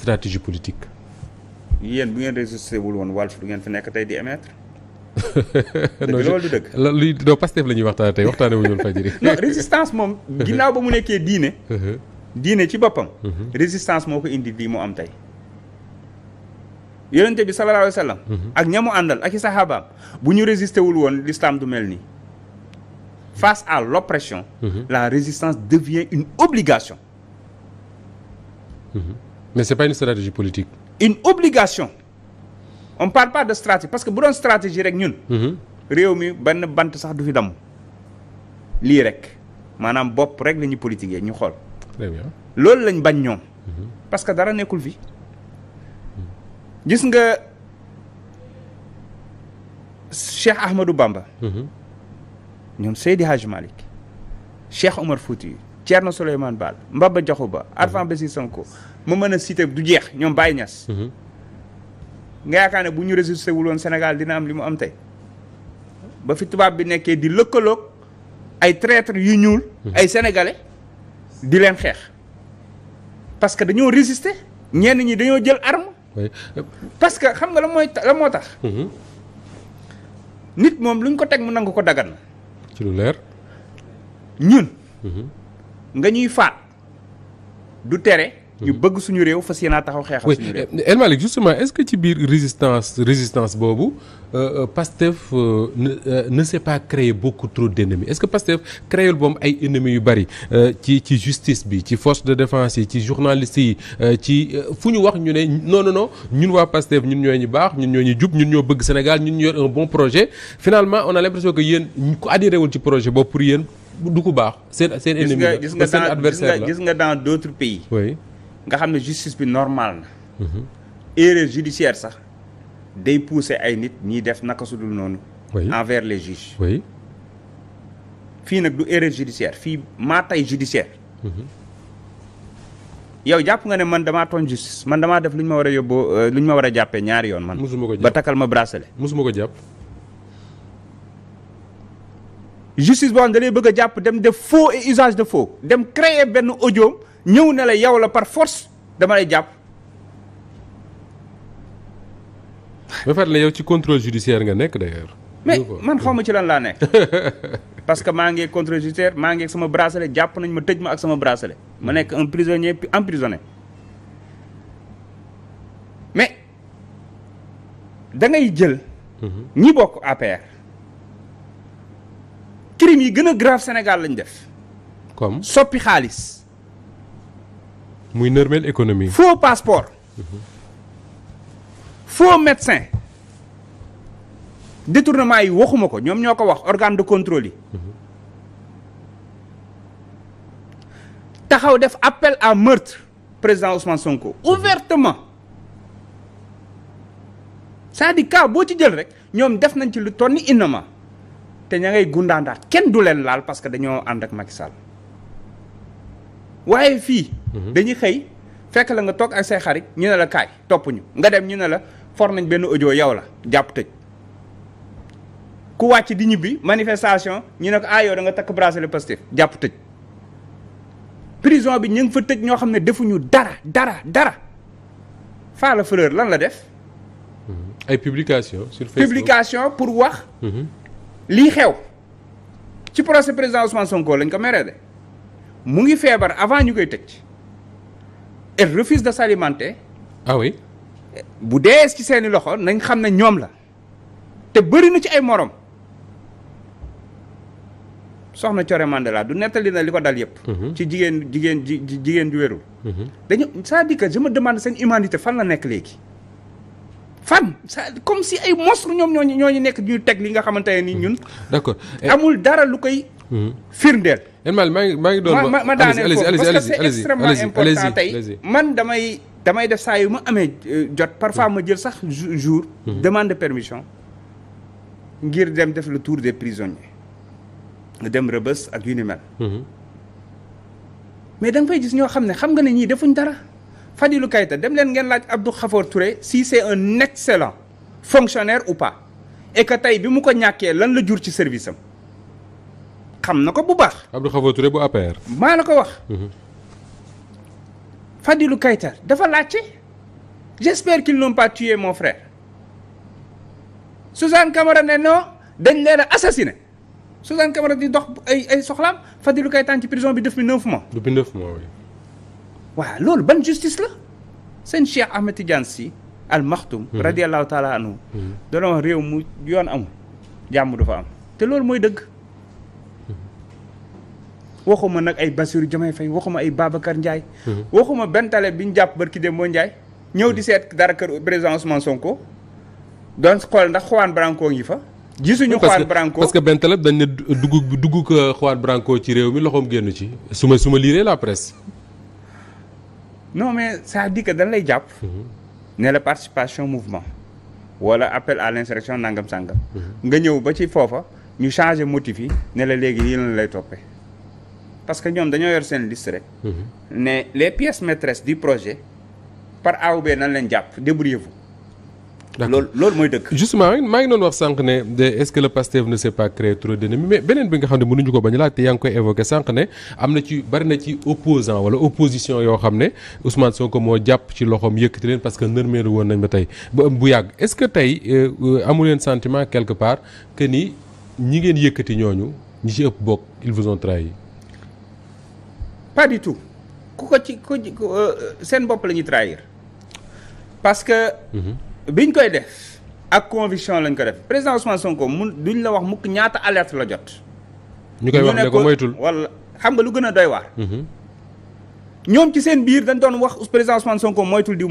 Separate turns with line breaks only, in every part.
stratégie politique.
yéen bu ngeen résisté wul woon Walf du ngeen fi nekk tey di émettre. dëgg loolu du dëgg.
luy doo Pastef la ñuy waxtaanee tey waxtaanee wu ñu woon Fadjri.
non résistance moom ginnaaw ba mu nekkee diine. diine ci boppam. résistance moo ko indi lii mu am tey. yonente bi sallallahu alayhi wa sallam. ak ñamu àndal ak i saxaabaam bu ñu résisté wul woon l'islam du mel nii. face à l'oppression, la résistance devient une obligation.
Mais c'est pas une stratégie politique.
Une obligation. On parle pas de stratégie parce que bu doon stratégie rek ñun. réew mi benn bant sax du fi damm. lii rek maanaam bopp rek la ñuy politiquer ñu xool.
Très bien.
loolu lañ bañ ñoom. parce que dara nekkul fi. gis nga Cheikh Ahmadou Bamba. ñoom Seydi Hadj Malick Cheikh Omar Fouti Thierno Souleymane Baal Mbaba Diakhou Ba Arfan Bessi Sonko ma mën a citer du jeex ñoom Baye Niass. nga yaakaar ne bu ñu résisté wul woon Sénégal dina am li mu am tey ba fi tubaab bi nekkee di lëkkaloog ay traîtres yu ñuul. ay sénégalais di leen xeex parce que dañoo résister ñenn ñi dañoo jël arme. parce que xam nga la moo tax. nit moom luñ ko teg mu nangu ko dagan na.
ci lu leer.
ñun. nga ñuy faat du tere. ñu bëgg suñu réew fas yéenaa taxaw xeexal suñu réew.
El Malick justement est-ce que ci biir résistance boobu Pastef ne s'est pas créé beaucoup trop d'ennemis est-ce que Pastef créé boom ay ennemis yu bari ci justice bi ci force de défense yi ci journalistes yi ci fu ñu wax ñu ne non ñun waa Pastef ñun ñoo ñu baax ñun ñoo ñu jub ñun ñoo bëgg Sénégal ñun ñoo yor un bon projet finalement on a l'impression que yéen ku adhéré wul ci projet boobu pour yéen du ko baax seen ennemi la seen adversaire la
gis nga dans d'autres pays.
oui.
nga xam ne justice bi normal na. erreur judiciaire sax day pousser ay nit ñiy def naka su dul noonu. envers les juges.
oui.
fii nag du erreur judiciaire fii maa tay judiciaire. yow jàpp nga ne man damaa tooñ justice man damaa def lu ñu ma war a yóbboo lu ñu ma war a jàppee ñaari yoon man.
musuma ko jàpp
ba takkal ma bracelet.
musuma ko jàpp.
justice boo xam da lay bëgg a jàpp dem def faux et usage de faux dem créer benn audio. ñëw ne la yow la par force dama lay jàpp.
ba pare la yow ci contrôle judiciaire nga nekk d'ailleurs.
mais man xaw ma ci lan laa nekk. parce que maa ngi contrôle judiciaire maa ngi ak sama bracelet jàpp nañ ma tëj ma ak sama bracelet. ma nekk un prisonnier emprisonné. mais da ngay jël. ñi bokk APR. crimes yi gën a grave Sénégal lañ def.
comme
soppi xaalis.
muy nërmeel économie.
faux passeport. faux médecin. détournement yi waxuma ko ñoom ñoo ko wax organe de contrôle yi. taxaw def appel à meurtre président Ousmane Sonko ouvertement c'est-à-dire cas boo ci jël rek ñoom def nañ ci lu toll ni innama te ña ngay gundaandaat kenn du leen laal parce que dañoo ànd ak Macky Sall waaye fii. dañuy xëy fekk la nga toog ak say xarit ñu ne la kaay topp ñu nga dem ñu ne la for nañ benn audio yow la jàpp tëj ku wàcc di ñibbi manifestation ñu ne ko yow da nga takk bracelet Pastef jàpp tëj prison bi ñu ngi fa tëj ñoo xam ne defuñu dara Falla Fleur lan la def.
ay publication sur Facebook
publication pour wax. lii xew ci procès président Ousmane Sonko lañ ko meree de mu ngi feebar avant ñu koy tëj. elle refuse de s'alimenter.
ah oui.
bu dee ci seeni loxo nañ xam ne ñoom la te bëri na ci ay morom soxna Thioré Mandela du nettali na li ko dal yëpp. ci jigéen ju wérul. dañu c'est-à-dire que je me demande seen humanité fan la nekk léegi fan comme si ay monstre ñoom ñooñu nekk ñuy teg li nga xamante ne ni ñun.
d'accord
amul dara lu koy. firndeel.
El Malick maa ngi doon
ma daaneel foofu parce que c'est extrêmement important tey man damay def saa yu ma amee jot parfois ma jël sax jour demande de permission ngir dem def le tour des prisonniers nga dem Rebeuss ak yu ni mel mais da nga fay gis ñoo xam ne xam nga ne ñii defuñ dara Fadilou Keïta dem leen ngeen laaj Abdou Khafor Touré si c'est un excellent fonctionnaire ou pas et que tey bi mu ko ñàkkee lan la jur ci service am xam na ko bu baax.
Abdou Khafor Touré bu APR.
maa la ko wax. Fadilou Keïta dafa laajte j'espère qu'ils n'ont pas tué mon frère Suzanne Camara ne non dañ leen a assassiné Suzanne Camara di dox ay soxlaam Fadilou Keïta ci prison bi def mi 9 mois.
depuis 9 mois oui.
waaw loolu ban justice la seen Cheikh Ahmed Tidiane Sy Al Maktoum. radiyallahu taala anhu. dana wax réew mu yoon amul jàmm du fa am te loolu mooy dëgg. waxuma nag ay Bassirou Diomaye Faye waxuma ay Babacar Ndiaye. waxuma benn tale bi ñu jàpp barki Demba Ndiaye ñëw di seet dara kër président Ousmane Sonko doon xool ndax Juan Branco ngi fa. gisuñu Juan Branco
parce que benn tale dañ ne dugg Juan Branco ci réew mi loxoom génn ci su ma liiree la presse.
non mais ça dit que dañ lay jàpp. ne la participation mouvement wala appel à l'insurrection nangam sangam. nga ñëw ba ci foofa ñu changer motif yi ne la léegi lii lañ lay toppee. parce que ñoom dañoo yor seen liste rek. ne les pièces maîtresses du projet par A ou B nan leen jàpp débrouillez-vous. loolu mooy dëgg.
justement maa ngi doon wax sànq ne est-ce que le PASTEF ne s'est pas créé trop d'ennemis mais beneen bi nga xam ne mënuñu ko bañ a laaj te yaa ngi koy évoqué sànq ne am na ci bari na ci opposant wala opposition yoo xam ne Ousmane Sonko moo jàpp ci loxoom yëkkati leen parce que nërmeeru woon nañ ba tey bu yàgg est-ce que tey amu leen sentiment quelque part que ni ñi ngeen yëkkati ñooñu ñi ci ëpp bokk ils vous ont trahi.
pas du tout ku seen bopp la ñuy trahir parce que. biñ koy def ak conviction lañ ko def président Ousmane Sonko duñ la wax mukk ñaata alerte la jot.
ñu koy wax ne ko moytul
wala xam nga lu gën a doy waar. ñoom ci seen biir dañ doon wax président Ousmane Sonko moytul diw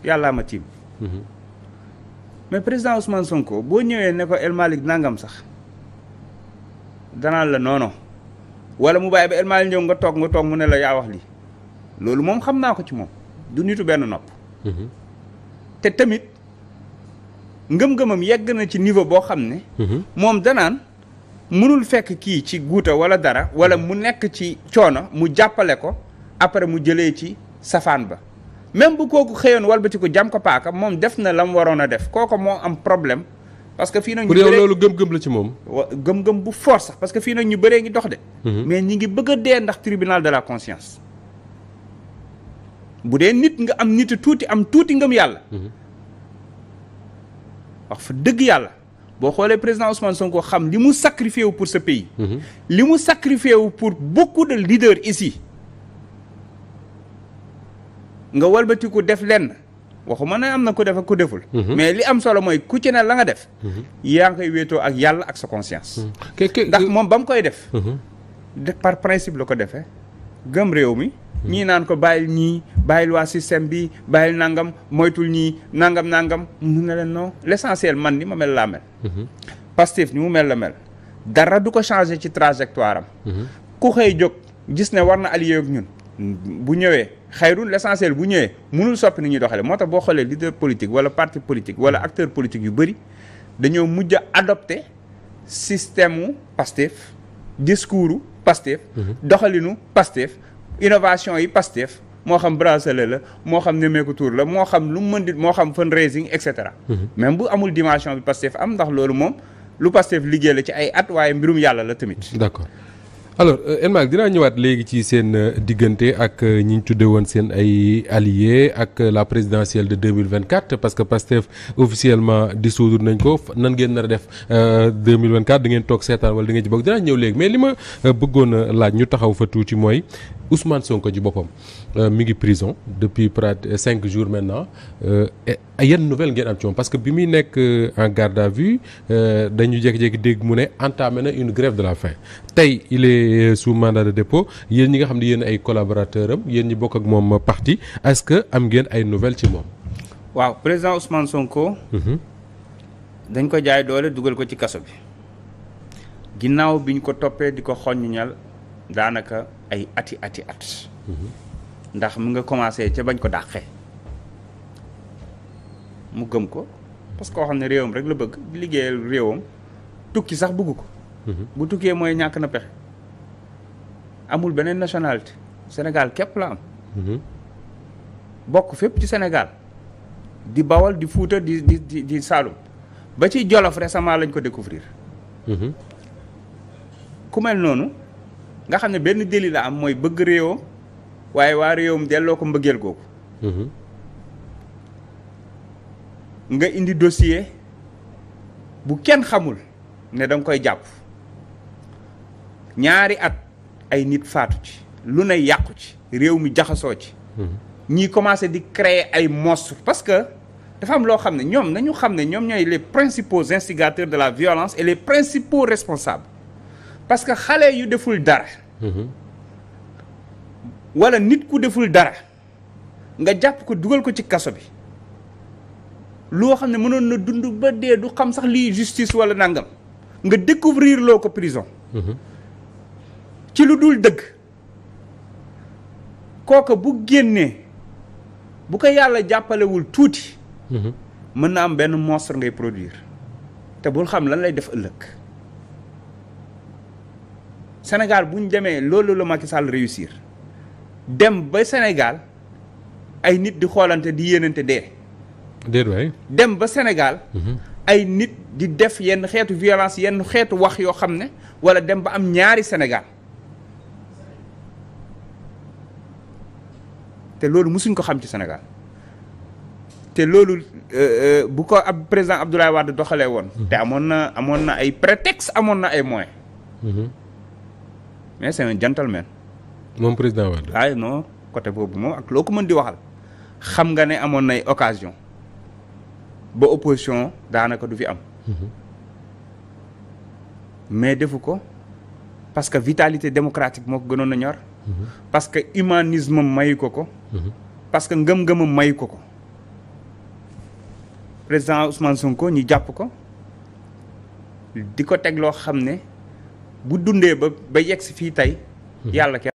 yàllaa ma tiim. mais président Ousmane Sonko boo ñëwee ne ko El Malick nangam sax danaan la non wala mu bàyyi ba El Malick ñëw nga toog mu ne la yaa wax lii loolu moom xam naa ko ci moom du nitu benn nopp. te tamit ngëm-ngëmam yegg na ci niveau boo xam ne. moom danaan mënul fekk kii ci guuta wala dara wala mu nekk ci coono mu jàppale ko après mu jëlee ci safaan ba même bu kooku xëyoon walbati ko jam ko paaka moom def na la mu waroon a def kooku moo am problème. parce que fii nag ñu bëree
loolu gëm-gëm la ci moom.
gëm-gëm bu fort sax parce que fii nag ñu bëree ngi dox de. mais ñi ngi bëgg a dee ndax tribunal de la conscience. bu dee nit nga am nit tuuti am tuuti ngëm yàlla. wax fa dëgg yàlla boo xoolee président Ousmane Sonko xam li mu sacrifié wu pour ce pays. li mu sacrifié wu pour beaucoup de leaders ici. nga walbatiku def lenn waxuma ne am na ku def ak ku deful. mais li am solo mooy ku ci ne la nga def. yaa ngi koy wéetoo ak yàlla ak sa conscience. ndax moom ba mu koy def. par principe la ko defee gëm réew mi. ñii naan ko bàyyil ñii bàyyil waa système bi bàyyil nangam moytul ñii nangam mu ne leen non l'essentiel man ni ma mel laa mel. Pastef ni mu mel la mel dara du ko changer ci trajectoire am. ku xëy jóg gis ne war na allié ak ñun bu ñëwee xayrun l'essentiel bu ñëwee mënul soppi ni ñuy doxale moo tax boo xoolee leader politique wala parti politique wala acteur politique yu bëri dañoo mujj a adopté système u Pastef discours u Pastef doxalinu Pastef innovation yi Pastef moo xam bracelet la moo xam nemmeeku tour la moo xam lu mu mën di moo xam fundraising et cetera. même bu amul dimension bi Pastef am ndax loolu moom lu Pastef liggéey la ci ay at waaye mbirum yàlla la tamit.
d'accord alors El Malick dinaa ñëwaat léegi ci seen diggante ak ñi ñu tudde woon seen ay alliés ak la présidentielle de 2024 parce que Pastef officiellement dissoudre nañ ko nan ngeen nar a def 2024 da ngeen toog seetaan wala da ngeen ci bokk dinaa ñëw léegi mais li ma bëggoon a laaj ñu taxaw fa tuuti mooy Ousmane Sonko ji boppam mi ngi prison depuis près 5 jours maintenant yan nouvelle ngeen am ci moom parce que bi muy nekk en garde à vue dañu jékki-jékki dégg mu ne entamé na une grève de la faim tey il est sous mandat de dépôt yéen ñi nga xam ne yéen ay collaborateurs am yéen ñi bokk ak moom parti est-ce que am ngeen ay nouvelles ci moom.
waaw président Ousmane Sonko. dañ ko jaay doole dugal ko ci kaso bi ginnaaw bi ñu ko toppee di ko xoññal daanaka ay ati at. ndax mu nga commencé ca bañ ko dàqee mu gëm ko parce que koo xam ne réewam rek la bëgg liggéeyal réewam tukki sax bëgg ko. bu tukkee mooy ñàkk na pexe amul beneen nationalité Sénégal képp la am. bokk fépp ci Sénégal di Bawol di Fuuta di Saalum ba ci Jolof récemment lañ ko découvrir. ku mel noonu nga xam ne benn délit la am mooy bëgg réewam waaye waa réewam delloo ko mbëggeel googu nga indi dossier bu kenn xamul ne da nga koy jàpp ñaari at ay nit faatu ci lu ne yàqu ci réew mi jaxasoo ci. ñii commencé di créer ay monstres parce que dafa am loo xam ne ñoom nañu xam ne ñoom ñooy les principaux instigateurs de la violence et les principaux responsables parce que xale yu deful dara. wala nit ku deful dara nga jàpp ko dugal ko ci kaso bi loo xam ne mënoon na dund ba dee du xam sax lii justice wala nangam nga découvrir loo ko prison. ci lu dul dëgg kooka bu génnee bu ko yàlla jàppalewul tuuti. mën na am benn monstre ngay produire te bul xam lan lay def ëllëg. Sénégal bu ñu demee loolu la Macky Sall réussir dem ba Sénégal ay nit di xoolante di yéenante dee.
déet waay.
dem ba Sénégal. ay nit di def yenn xeetu violence yenn xeetu wax yoo xam ne wala dem ba am ñaari Sénégal te loolu musuñ ko xam ci Sénégal te loolu bu ko ab président Abdoulaye Wade doxalee woon. te amoon na ay prétexte amoon na ay moyens. mais c'est un gentleman.
moom président Wade.
waaye non côté boobu moom ak loo ko mën di waxal xam nga ne amoon nay occasion ba opposition daanaka du fi am. mais defu ko parce que vitalité démocratique moo ko gënoon a ñor. parce que humanisme mayu ko. parce que ngëm-ngëmam mayu ko. président Ousmane Sonko ñi jàpp ko di ko teg loo xam ne bu dundee ba yegg si fii tey. yàlla